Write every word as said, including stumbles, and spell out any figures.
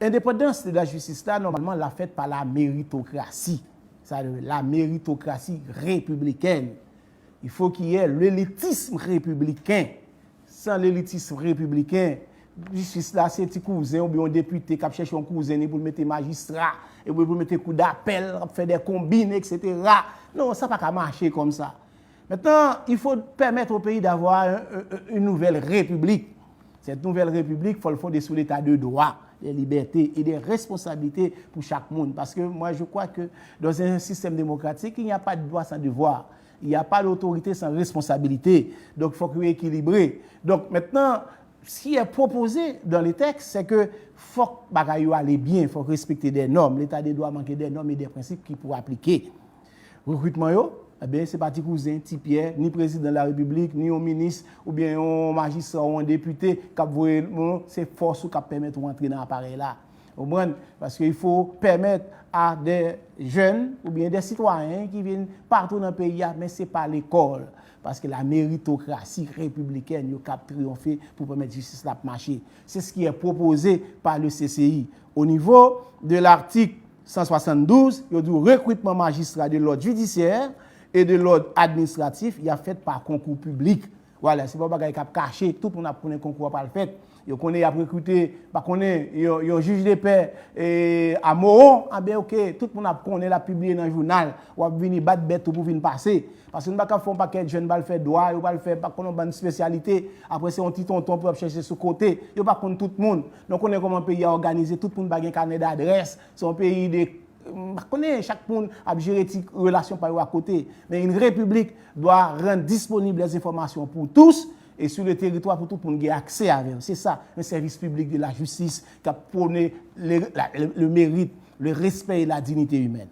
Endepandans de la jistis la, nòmalman, l ap fèt pa la meritokrasi. Sa vle di la meritokrasi repibliken. Il faut qu'il y ait l'élitisme républicain. San lelitism repibliken, jistis la se ti kouzen oubyen yon depite k ap chèche yon kouzen li pou l mete majistra, epi pou l mete kou dapèl, k ap fè de konbin, etsetera. Non, sa pa ka mache konsa. Maintenant, il faut permettre au pays d'avoir un- un- une nouvelle république. Cette nouvelle république, faut le fonder sous l'état de droit, des libertés et des responsabilités pour chaque monde. Parce que moi, je crois que dans un système démocratique, il n'y a pas de droit sans devoir. Il n'y a pas d'autorité sans responsabilité. Donc, il faut que équilibré. Donc, maintenant, ce qui est proposé dans les textes, c'est que faut que bagay yo ale byen, faut respecter des normes. L'état de droit manque des normes et des principes qui pour appliquer. Rekritman yo, ebyen, se pa ti kouzen, ti pyè, ni prezidan larepiblik, ni yon minis, oubyen yon majistra ou yon depite k ap voye, non, se fòs ou k ap pèmèt ou antre nan aparèy la. Ou konprann? Paske il faut permettre à des jeunes oubyen des citoyens ki vin patou nan peyi a, men se pa lekòl. Paske la meritokrasi repibliken yo k ap triyonfe pou pèmèt jistis la ap mache. C'est ce qui est proposé par le C C I. Au niveau de l'article cent soixante-douze, yo di w rekritman majistra de lòd jidisyè e de lòd administratif, y ap fèt pa konkou piblik. Vwala, se pa bagay k ap kache, tout moun ap konnen konkou a pral fèt. Yo konnen y ap rekrite, pa konnen, yon, yon jij de pè, e, a Mowon, anben oke, tout moun ap konnen, l ap pibliye nan jounal, w ap vini bat bèt ou pou vin pase. Paske nou pa ka fè yon pakèt jèn pral fè dwa, yo pral fè, pa konnen, yon bann espesyalite, apre se yon ti tonton pou y ap chèche sou kote, yo pa konn tout moun. Nou konnen kòman peyi a òganize, tout moun pa gen kanè dadrès, se yon peyi de, m pa konnen, chak moun ap jere ti relasyon pa yo akote. Men une république doit rendre disponibles les informations pour tous et sur le territoire pou tout moun gen aksè avè l. Se sa, un service public de la justice k ap pwone le, la, le, le mérite, le respect et la dignité humaine.